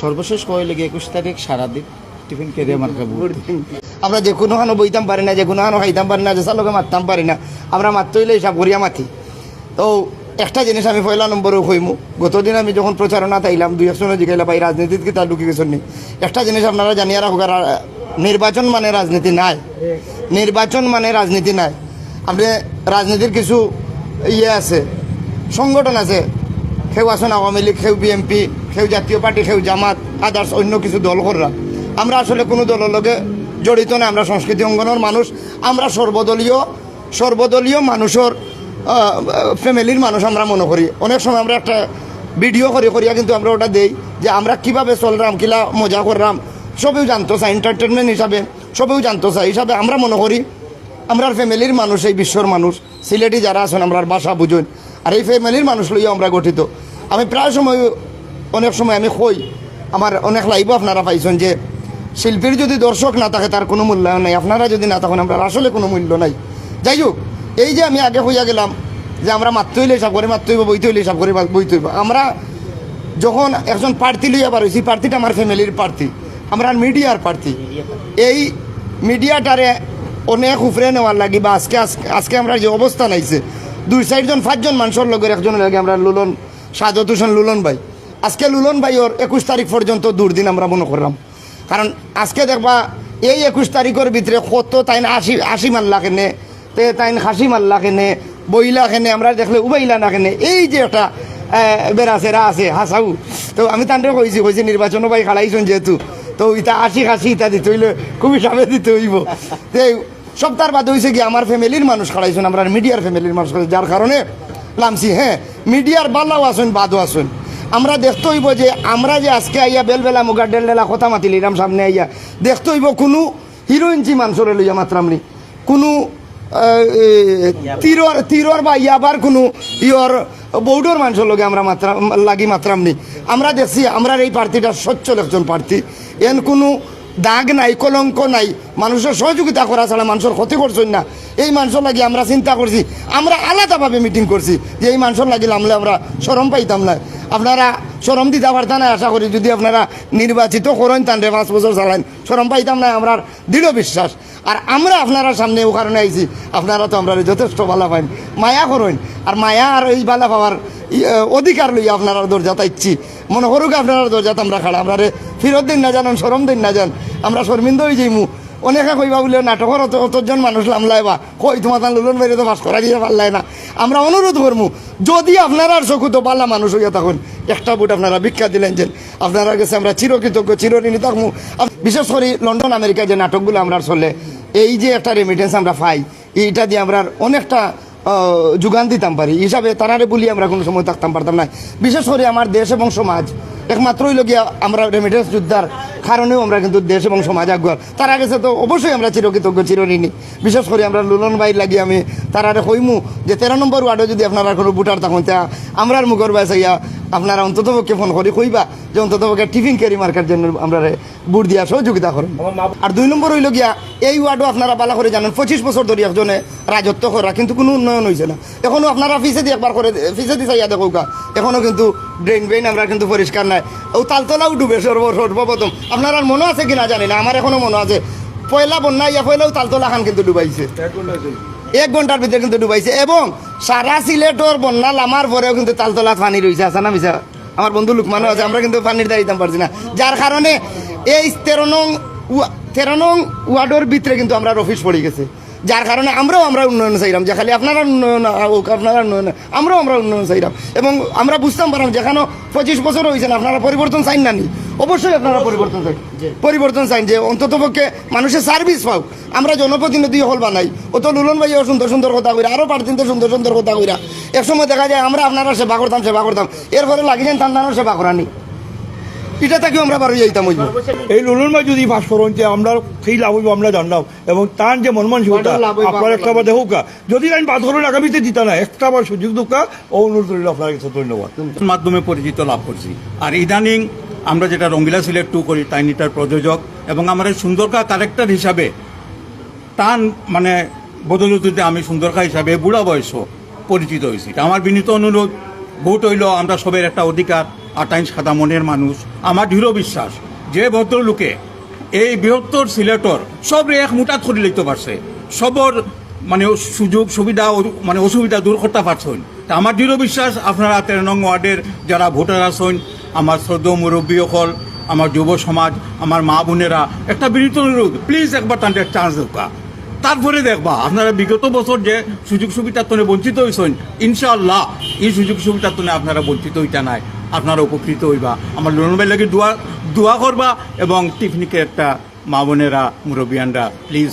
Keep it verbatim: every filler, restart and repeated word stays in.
সর্বশেষ কইলে গিয়ে একুশ তারিখ সারাদিন টিফিন ক্যারিয়ার মার্কা ভোট। আমরা যে কোনো খানো বইতাম পারি না, যে কোনো খানো খাইতাম পারি না, যে সালোকে মারতাম পারি না, আমরা মারতে হইলে হিসাব করিয়া মাতি। তো একটা জিনিস আমি পয়লা নম্বরে কইমু, গতদিন আমি যখন প্রচারণা তাইলাম, দুই একজনে জিগাইলা, "ভাই, রাজনীতিত কিতা ঢুকি গেছইন নি?" একটা জিনিস আপনারা জানিয়া রাখো, আর নির্বাচন মানে রাজনীতি নাই, নির্বাচন মানে রাজনীতি নাই। আপনি রাজনীতির কিছু ইয়ে আছে, সংগঠন আছে, কেউ আছেন আওয়ামী লীগ, কেউ বিএনপি, কেউ জাতীয় পার্টি, কেউ জামাত, আদার্স অন্য কিছু দল কররা। আমরা আসলে কোনো দলর লগে জড়িত না, আমরা সংস্কৃতি অঙ্গনের মানুষ, আমরা সর্বদলীয় সর্বদলীয় মানুষের, আহ, ফ্যামিলির মানুষ আমরা মনে করি। অনেক সময় আমরা একটা ভিডিও করি, করিয়া কিন্তু আমরা ওটা দেই যে আমরা কিভাবে চলরাম, কিলা মজা কররাম, সবেও জানতো চাই, এন্টারটেনমেন্ট হিসাবে সবেও জানতো চাই। হিসাবে আমরা মনে করি আমরার ফ্যামিলির মানুষ, এই বিশ্বর মানুষ, সিলেটি যারা আছেন, আমরার ভাষা বুঝইন, আর এই ফ্যামিলির মানুষ লইয়া আমরা গঠিত। আমি প্রায় সময়, অনেক সময় আমি কই, আমার অনেক লাইভও আপনারা পাইছেন যে শিল্পীর যদি দর্শক না থাকে, তার কোনো মূল্যায়ন নাই। আপনারা যদি না থাকেন, আমরার আসলে কোনো মূল্য নাই। যাই হোক, এই যে আমি আগে কইয়া গেলাম যে আমরা মাততে হইলে হিসাব করি মাততে হইব, বইতে হইলে হিসাব করি বা-, বইতে হইব। আমরা যখন একজন প্রার্থী লইয়া বার হইছি, প্রার্থীটা আমার ফ্যামিলির প্রার্থী, আমরার মিডিয়ার প্রার্থী। এই মিডিয়াটারে অনেক উপরে নেওয়ার লাগি বা আজকে, আজকে, আজকে আমরার যে অবস্থা নাইছে, দুই চাইরজন পাঁচজন মানুষের লগর একজন লাগে আমরার লুলন, সাদত হোসেন লুলন ভাই। আজকে লুলন ভাইর একুশ তারিখ পর্যন্ত দুর্দিন আমরা মনে করলাম। কারণ আজকে দেখবা, এই একুশ তারিখর ভিতরে কত তাইন আশি, আশি মারলা কেনে, তে তাইন খাসি মারলা কেনে, বইলা কেনে, আমরা দেখলে উবাইলা না কেনে, এই যে একটা, আহ, বেড়াছেড়া আছে, হাসাউ। তো আমি তানরে কইছি, কইছি, "নির্বাচনও ভাই খাড়াইছইন যেহেতু, তো ইতা আশি খাসি ইতা দিতে হইলে খুব হিসাবে দিতে হইব।" তে সপ্তাহ বাদে হইছে কি, আমার ফ্যামিলির মানুষ খাড়াইছইন, আমরার মিডিয়ার ফ্যামিলির মানুষ খাড়াইছইন, যার কারণে লামছি। হ্যাঁ, মিডিয়ার বালাও আছইন, বাদও আছইন। আমরা দেখতে হইব যে আমরা যে আজকে আইয়া বেলবেলা মুগার ডেলডেলা কথা মাতিলিলাম সামনে আইয়া, দেখতে হইব কোনো হিরো ইঞ্চি মানুষরে লইয়া মাতরাম নি, কোনো, আহ, এ, তীরর, তীরর বা ইয়াবার কোনো ইয়র বৌডর মানুষর লগে আমরা মাতরা-, লাগি মাতরাম নি। আমরা দেখছি, আমরার এই প্রার্থীটা সচ্ছল একজন প্রার্থী, এন কোনো দাগ নাই, কলঙ্ক নাই, মানুষের সহযোগিতা করা ছাড়া মানুষের ক্ষতি করছইন না। এই মানুষর লাগি আমরা চিন্তা করছি, আমরা আলাদাভাবে মিটিং করছি যে এই মানুষর লাগি লামলে আমরা শরম পাইতাম না। আপনারা শরম দিতা পারতা না, আশা করি যদি আপনারা নির্বাচিত করইন, তানরে পাঁচ বছর চালাইন, শরম পাইতাম না, আমরার দৃঢ় বিশ্বাস। আর আমরা আপনারার সামনে ও কারণে আইছি, আপনারা তো আমরারে যথেষ্ট ভালা পাইন, মায়া করইন। আর মায়া আর এই ভালা পাওয়ার ই, আহ, অধিকার লইয়া আপনারার দরজাত আইছি। মনে করুক আপনারার দরজাত আমরা খাড়া, আমরারে ফিরত দিন না জানন, শরম দিন না জান, আমরা শর্মিন্দা হয়ে যাইমু। অনেকে কইবা বলে নাটকর অত, অতজন মানুষ লামলায় বা, কই তোমার তান লুলন ভাইরে তো পাস করা দিয়ে পারলায় না। আমরা অনুরোধ করমু, যদি আপনারার চকুত ভালা মানুষ হইয়া থাকইন, একটা ভোট আপনারা ভিক্ষা দিলাইন যেন, আপনারার গেছে আমরা চিরকৃতজ্ঞ, চিরঋণী থাকমু। আপ-, বিশেষ করি লন্ডন, আমেরিকা যে নাটকগুলো আমরার চলে, এই যে একটা রেমিটেন্স আমরা পাই, এইটা দিয়ে আমরা অনেকটা, আহ, যোগান দিতাম পারি। হিসাবে তারারে বলি আমরা কোনো সময় থাকতাম পারতাম না। বিশেষ করে আমার দেশ এবং সমাজ একমাত্র হইল গিয়া আমরা রেমিটেন্স যোদ্ধার কারণেও আমরা কিন্তু দেশ এবং সমাজ আগুয়ার। তারার গেছে তো অবশ্যই আমরা চিরকৃতজ্ঞ, চিরঋণী। বিশেষ করে আমরা লুলন ভাইর লাগি আমি তারারে কইমু যে তেরো নম্বর ওয়ার্ডে যদি আপনারা কোনো ভোটার থাকইন, তা আমরার মুখর বায় চাইয়া আপনারা অন্তত পক্ষে ফোন করি কইবা যে অন্তত পক্ষে টিফিন ক্যারি মার্কার জন্য আমরারে ভোট দিয়া সহযোগিতা করইন। আর দুই নম্বর হইল গিয়া, এই ওয়ার্ডও আপনারা ভালা করে জানেন, পঁচিশ বছর ধরি একজনে রাজত্ব করা, কিন্তু কোনো উন্নয়ন হইছে না। এখনো আপনারা পিছেদি একবার করে, পিছেদি চাইয়া দেখউক্কা, এখনো কিন্তু ড্রেন বেইন আমরা কিন্তু পরিষ্কার নাই। ও তালতলাও ডুবে সর্ব-, সর্বপ্রথম। আপনারার মনো আছে কি না জানি না, আমার এখনো মনো আছে। পয়লা বন্যা আইয়া পয়লাও তালতলা খান কিন্তু ডুবাইছে। এক ঘন্টার ভিতরে কিন্তু ডুবাইছে। এবং সারা সিলেটর বন্যা লামার পরেও কিন্তু তালতলাত পানি রইছে, আছে না মিছা? আমার বন্ধু লুকমানও আছে, আমরা কিন্তু পানির দায় দিতাম পারছি না। যার কারণে এই তেরো নং ওয়া-, তেরো নং ওয়ার্ডর ভিতরে কিন্তু আমরার অফিস পড়ি গেছে। যার কারণে আমরাও আমরা উন্নয়ন চাইরাম, যে খালি আপনারার উন্নয়ন হোক, আপনারার উন্নয়ন, আমরাও আমরা উন্নয়ন চাইরাম। এবং আমরা বুঝতাম পারাম, যেখানো পঁচিশ বছর হইছে না, আপনারা পরিবর্তন চাইন না নি? অবশ্যই আপনারা পরিবর্তন চাইন, পরিবর্তন চাইন, যে অন্তত পক্ষে মানুষে সার্ভিস পাউক। আমরা জনপ্রতিনিধি হকল বানাই, অত লুলন ভাইও সুন্দর সুন্দর কথা কইরা, আরো প্রার্থীতে সুন্দর সুন্দর কথা কইরা। এক সময় দেখা যায় আমরা আপনারার সেবা করতাম, সেবা করতাম, এরপরে লাগি যাইন তান তানর সেবা করানি। ইটা থাকিও আমরা বারই যাইতাম অইব। এই লুলন ভাই যদি পাস করইন, তে আমরা কি লাভ অইব আমরা জানলাম। এবং তান যে মন মানসিকতা, আপনারা একটা বার দেখউক্কা, যদি লাইন বাদ করইন আগামীতে দিতা না, একটা বার সুযোগ দেউক্কা, অনুরোধ রইল আপনার কাছে। ধন্যবাদ। মাধ্যমে পরিচিত লাভ করছি। আর ইদানিং আমরা যেটা রঙ্গিলা সিলেট টু করি, তাইন ইটার প্রযোজক এবং আমার এই সুন্দরকা কালেক্টর হিসাবে তান মানে বদৌলতে আমি সুন্দরকা হিসাবে বুড়া বয়সও পরিচিত হয়েছি। এটা আমার বিনীত অনুরোধ, ভোট হইল আমরা সবের একটা অধিকার, আটাইশ সাদা মনের মানুষ। আমার দৃঢ় বিশ্বাস যে ভদ্রলোকে এই বৃহত্তর সিলেটর সবরে এক মুঠাত করি লইতে পারছে, সবর মানে সুযোগ সুবিধা ও মানে অসুবিধা দূর করতে পারছইন। তা আমার দৃঢ় বিশ্বাস আপনারা তেরো নং ওয়ার্ডের যারা ভোটার আছইন, আমার শ্রদ্ধেয় মুরব্বী অকল, আমার যুব সমাজ, আমার মা বোনেরা, একটা বিনীত অনুরোধ, প্লিজ একবার তাদের চান্স দেউক্কা। তারপরে দেখবা আপনারা বিগত বছর যে সুযোগ সুবিধার তনে বঞ্চিত হইছইন, ইনশাআল্লাহ এই সুযোগ সুবিধার তনে আপনারা বঞ্চিত হইতা নায়, আপনারা উপকৃত হইবা। আমার লুলন ভাইর লাগি দোয়া, দোয়া করবা এবং টিফনিকে একটা মা বোনেরা, মুরব্বিয়ানরা, প্লিজ